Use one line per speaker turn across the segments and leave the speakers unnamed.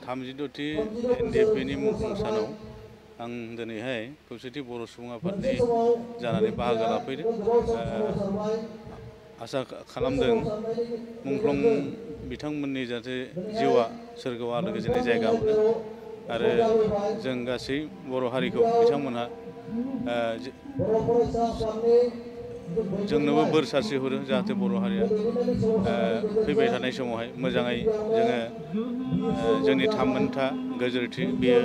36थि एनडिएफबिनि मुंख्लं सानाव आं दिनैहाय खौसेथि बर' सुबुं आफादनि जानानै बाहागो लाफैदों। आसा खालामदों मुंख्लं बिथांमोननि जाहाथे जिउआ सोरगोआव आलो गोजोनै जायगा मोनो आरो जों गासै बर' हारिखौ बिथांमोनहा जोंनोबो बोर सारस्रिहरो जाहाथे बर' हारिया फैबाय थानाय समावहाय मोजाङै जोङो जोंनि थामोनथा गोजोरथि बेयो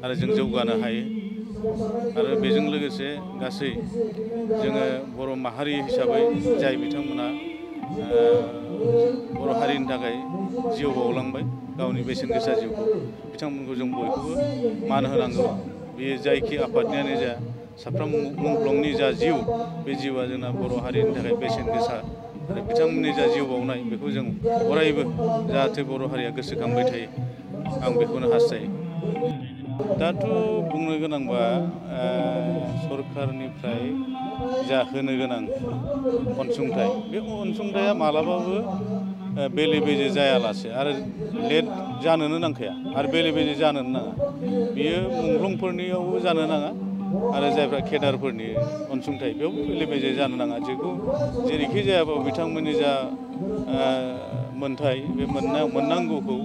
आरो जों जौगानो हायो आरो बेजों लोगोसे गासै जोङो बर' माहारि हिसाबै जाय बिथांमोना बर' हारिनि थाखाय जिउ बावलांबाय गावनि बेसेन गोसा जिउखौ बिथांमोनखौ जों बयखौबो मान होनांगौ। बेयो जायखि आफादनियानो जा साफ्रोम मुंख्लंनि जा जिउ बे जिउआ जोंना बर' हारिनि थाखाय बेसेन गोसा आरो बिथांमोननि जा जिउ बावनाय बेखौ जों अरायबो जाहाथे बर' हारिया गोसोखांबाय थायो आं बेखौनो हास्थायो। दाथ' बुंनो गोनांबा सरकारनिफ्राय जा होनो गोनां अनसुंथाइ बे अनसुंथाइया मालाबाबो बेले बेजे जायालासे आरो लेट जानोनो नांखाया आरो बेले बेजे जानोनो नाङा। बियो मुंख्लंफोरनियावबो जानो नाङा आरो जायफ्रा केडारफोरनि अनसुंथाइ बेयावबो बेले बेजे जानो नाङा। जेखौ जेरैखि जायाबाबो बिथांमोननि जा मोन्थाय बे मोननांगौखौ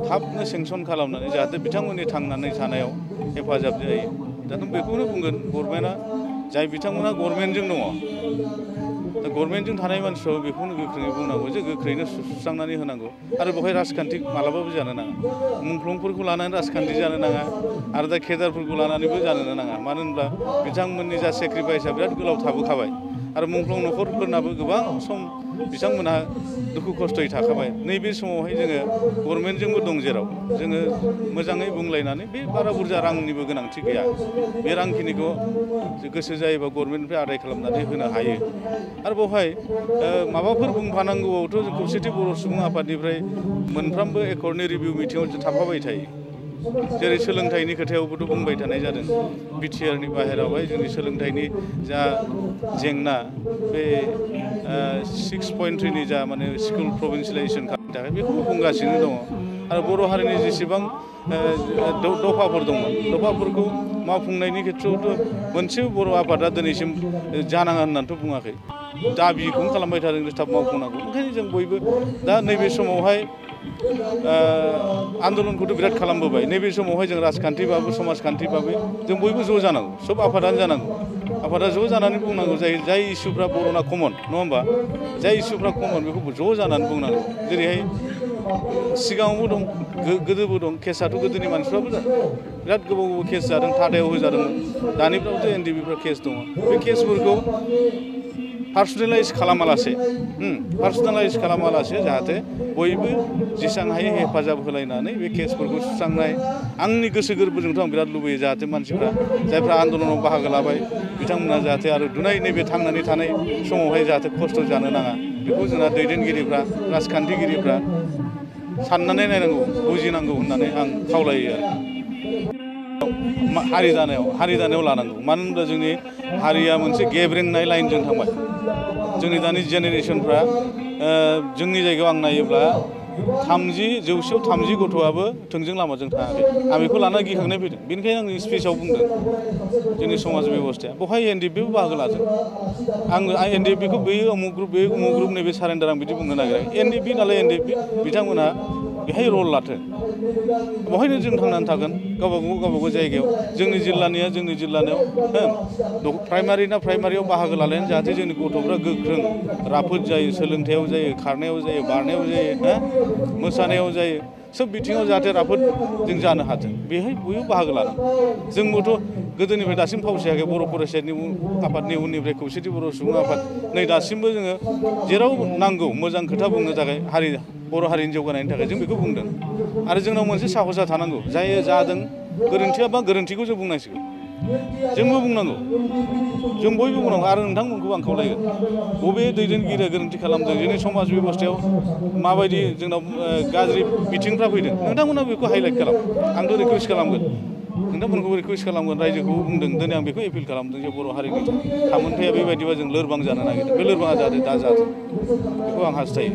थाबनो सेंसन खालामनानै जाहाथे बिथांमोननि थांनानै थानायाव हेफाजाब जायो। दाथ' बेखौनो बुंगोन गभर्नमेन्टआ जाय बिथांमोना गभर्नमेन्टजों दङ दा गभर्नमेन्टजों थानाय मानसिफ्राबो बेखौनो गोख्रोङै बुंनांगौ जे गोख्रैनो सुस्रांनानै होनांगौ आरो बेवहाय राजखान्थि मालाबाबो जानो नाङा। मुंख्लंफोरखौ लानानै राजखान्थि जानो नाङा आरो दा केडारफोरखौ लानानैबो जानोनो नाङा। मानो होनब्ला बिथांमोननि जा सेक्रिफाइसआ बिराद गोलाव थाबोखाबाय आरो मुंख्लं न'खरफोरनाबो गोबां सम बिथांमोनहा दुखु खस्थ'यै थाखाबाय। नैबे समावहाय जोङो गभर्नमेन्टजोंबो दं जेराव जोङो मोजाङै बुंलायनानै बे बारा बुरजा रांनिबो गोनांथि गैया। बे रांखिनिखौ गोसो जायोबा गभर्नमेन्टनिफ्राय आदाय खालामनानै होनो हायो आरो बेवहाय माबाफोर बुंफानांगौआवथ' जों खौसेथि बर' सुबुं आफादनिफ्राय मोनफ्रोमबो एकर्डनि रिभिउ मिटिङाव थाफाबाय थायो। जेरै सोलोंथाइनि खोथायावबोथ' बुंबाय थानाय जादों। बिटिआरनि बाहेरायावहाय जोंनि सोलोंथाइनि जा जेंना बे 6.3नि जा माने स्कुल प्रभिन्सियेलाइजेसन खालामनो थाखाय बेखौबो बुंगासिनो दङ आरो बर' हारिनि जेसेबां दफाफोर दंमोन दफाफोरखौ मावफुंनायनि खेथ्रआवथ' मोनसेबो बर' आफादा दिनैसिम जानाङा होननानैथ' बुङाखै। दाबिखौनो खालामबाय थादों जे थाब मावफुंनांगौ। ओंखायनो जों बयबो दा नैबे समावहाय आन्दलनखौथ' बिराद खालामबोबाय। नैबे समावहाय जों राजखान्थिबाबो समाजखान्थिबाबो जों बयबो ज' जानांगौ। सब आफादानो जानांगौ। आफादा ज' जानानै बुंनांगौ जाय इसुफ्रा बर'ना कमन नङा होमबा? जाय इसुफ्रा कमन बेखौ ज' जानानै बुंनांगौ। जेरैहाय सिगाङावबो दं गोदोबो दं केसआथ' गोदोनि मानसिफ्राबो बिराद गोबाव केस जादों थादायाव होजादोंमोन। दानिफ्रावथ' एनडिएफबिफ्रा केस दङ। बे केसफोरखौ पार्सनेलाइज खालामालासे जाहाथे बयबो जेसां हायो हेफाजाब होलायनानै बे केसफोरखौ सुस्रांनाय आंनि गोसो गोरबोजोंथ' आं बिराद लुबैयो जाहाथे मानसिफ्रा जायफ्रा आन्दलनाव बाहागो लाबाय बिथांमोना जाहाथे आरो दुनाय नैबे थांनानै थानाय समावहाय जाहाथे खस्थ' जानो नाङा बेखौ जोंना दैदेनगिरिफ्रा राजखान्थिगिरिफ्रा साननानै नायनांगौ बुजिनांगौ होननानै आं खावलायो आरो हारि दानायाव लानांगौ। मानो होनब्ला जोंनि हारिया मोनसे गेब्रेंनाय लाइनजों थांबाय। जोंनि दानि जेनेरेसनफ्रा जोंनि जायगायाव आं नायोब्ला 30 जौसेयाव 30 गथ'आबो थोंजों लामाजों थाङाखै। आं बेखौ लाना गिखांनाय फैदों। बेनिखायनो आं स्पिचआव बुंदों जोंनि समाज बेब'स्थाया बेवहाय एनडिएफबिबो बाहागो लादों। आं एनडिएफबिखौ बेयो उमुक ग्रुप नैबे सारेन्डार आं बिदि बुंनो नागिराखै। एनडिएफबि नालाय एनडिएफबि बिथांमोनहा बेहाय रल लाथों। बेवहायनो जों थांनानै थागोन गावबागाव जायगायाव। जोंनि जिल्लानिया जोंनि जिल्लानियाव प्राइमारि ना प्राइमारियाव बाहागो लालायनानै जाहाथे जोंनि गथ'फ्रा गोख्रों राफोद जायो सोलोंथायाव जायो खारनायाव जायो बारनायाव जायो मोसानायाव जायो सोब बिथिङाव जाहाथे राफोद जों जानो हाथों बेहाय बयबो बाहागो लानांगौ। जोंबोथ' गोदोनिफ्राय दासिम फावसायाखै बर' फरायसानि आफादनि उननिफ्राय खौसेथि बर' सुबुं आफाद नै दासिमबो जोङो जेराव नांगौ मोजां खोथा बुंनो थाखाय बर' हारिनि जौगानायनि थाखाय जों बेखौ बुंदों आरो जोंनाव मोनसे साहसआ थानांगौ जाय जादों गोरोन्थिया बा गोरोन्थिखौ जों बुंनांसिगौ। जोंबो बुंनांगौ जों बयबो बुंनांगौ आरो नोंथांमोनखौबो आं खावलायगोन बबे दैदेनगिरिया गोरोन्थि खालामदों जोंनि समाज बेब'स्थायाव माबायदि जोंनाव गाज्रि बिथिंफ्रा फैदों नोंथांमोना बेखौ हाइलाइट खालाम। आंथ' रिकुवेस्ट खालामगोन नोंथांमोनखौबो रिकुवेस्ट खालामगोन रायजोखौबो बुंदों दिनै आं बेखौ एपिल खालामदों जे बर' हारिनि थामोनथाया बेबायदिबा जों लोरबां जानो नागिरदों बे लोरबाङा जाहाथे दा जाथों बेखौ आं हास्थायो।